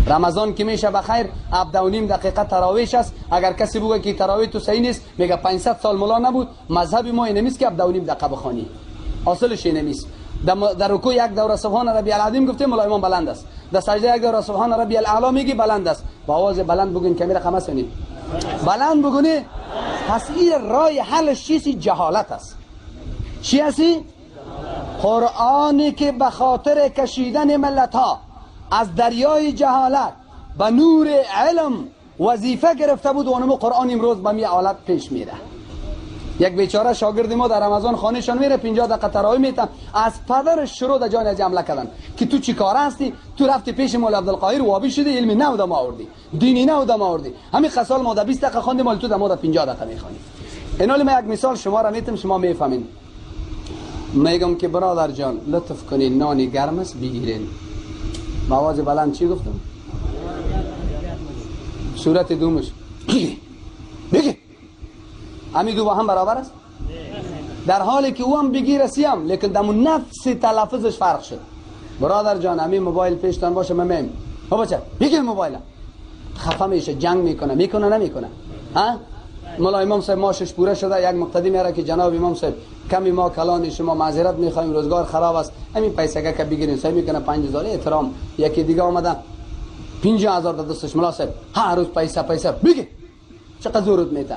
رمضان که میشه بخیر 7.5 دقیقه تراویح است. اگر کسی بگه که تراویح تو صحیح نیست، میگه 500 سال ملا نبود. مذهب ما این نیست که 7.5 دقیقه بخوانی، اصلش این نیست. در رکوع یک دوره سبحان ربی العظیم گفته ملا امام بلند است، در سجده یک دوره سبحان ربی الاعلی میگی بلند است. با آواز بلند بگین کمی رقم است بلند بگونی. پس این راه حلش چیست؟ جهالت است. چی هستی؟ قرآنی که به خاطر کشیدن ملت ها از دریای جهالت به نور علم وظیفه گرفته بود، اونم قرآن امروز به می حالت پیش میره. یک بیچاره شاگرد ما در رمضان خانهشان میره، 50 دقیقه تراویح میته، از پدرش شروع در جان از حمله کردن که تو چی کار هستی؟ تو رفتی پیش مولا عبدالقاهر وابی شدی، علم نو دم آوردی، دینی نو دم آوردی. همین خصال ما در 20 دقیقه خواندیم، مال تو در ما در 50 دقیقه میخوانی. اینال ما یک مثال شما را میتم، شما میفهمین. میگم که برادر جان لطف کنین نانی گرم است بگیرین. با آواز بلند چی گفتم؟ صورت دومش بگی بگی. امی دو با هم برابر است؟ در حالی که او هم بگی رسیم، لیکن دمو نفس تلفظش فرق شد. برادر جان امی موبایل پیشتان باشه، من میم بچه بگیر موبایل. خفه میشه، جنگ میکنه، میکنه نمیکنه؟ ها؟ ملا امام صاحب ماشش پوره شده، یک مقتدی میاره که جناب امام صاحب کمی ما کلان شما معذرت میخوایم، روزگار خراب است، همین پیسه که بگیرین. صاحب میکنه 5000 احترام. یکی دیگه آمده 50000 داد دستش، ملا صاحب هر روز پیسه پیسه بگی، چقدر زورت میته؟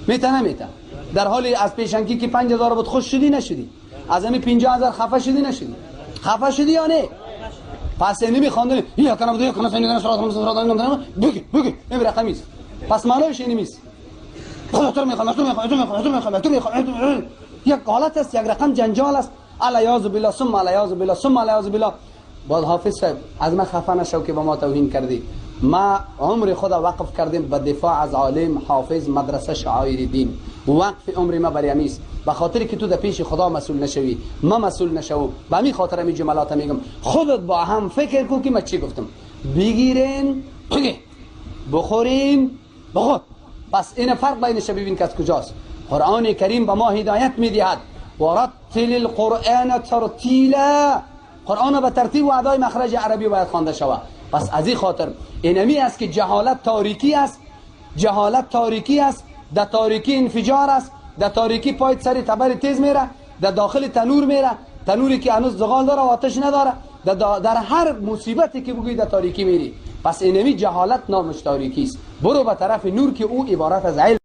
میته نمیته؟ در حالی از پیشنکی که 5000 بود خوش شدی نشدی؟ از همین 50000 خفه شدی نشدی؟ خفه شدی یا نه؟ پس اینی میخواندن یا کنم دو کنم سنی سرات بگی بگی، این رقمی است. پس معنیش اینی نیست. خدا تو میخوام، تو میخوام، تو میخوام، تو میخوام، تو میخوام. یک حالت است، یک رقم جنجال است. الیاذ بالله ثم الیاذ بالله ثم الیاذ بالله. باز حافظ صاحب از من خفه نشو که با ما توهین کردی. ما عمر خدا وقف کردیم به دفاع از عالم، حافظ، مدرسه، شعائر دین. وقف عمر ما بر امیست، به خاطر که تو در پیش خدا مسئول نشوی، ما مسئول نشو. به همین خاطر همین جملات میگم. خودت با هم فکر کو که من چی گفتم. بگیرین بگی، بخورین بخور. پس این فرق بینش ببین که از کجاست. قرآن کریم به ما هدایت میدهد. ورتل القرآن ترتیلا. قرآن به ترتیب و ادای مخرج عربی باید خوانده شود. پس از این خاطر اینمی است که جهالت تاریکی است، جهالت تاریکی است، در تاریکی انفجار است، در تاریکی پایت سر تبر تیز میره، در داخل تنور میره، تنوری که هنوز زغال داره و آتش نداره، در هر مصیبتی که بگویی در تاریکی میری. پس اینمی جهالت نامش تاریکی است. برو به طرف نور که او عبارت از علم.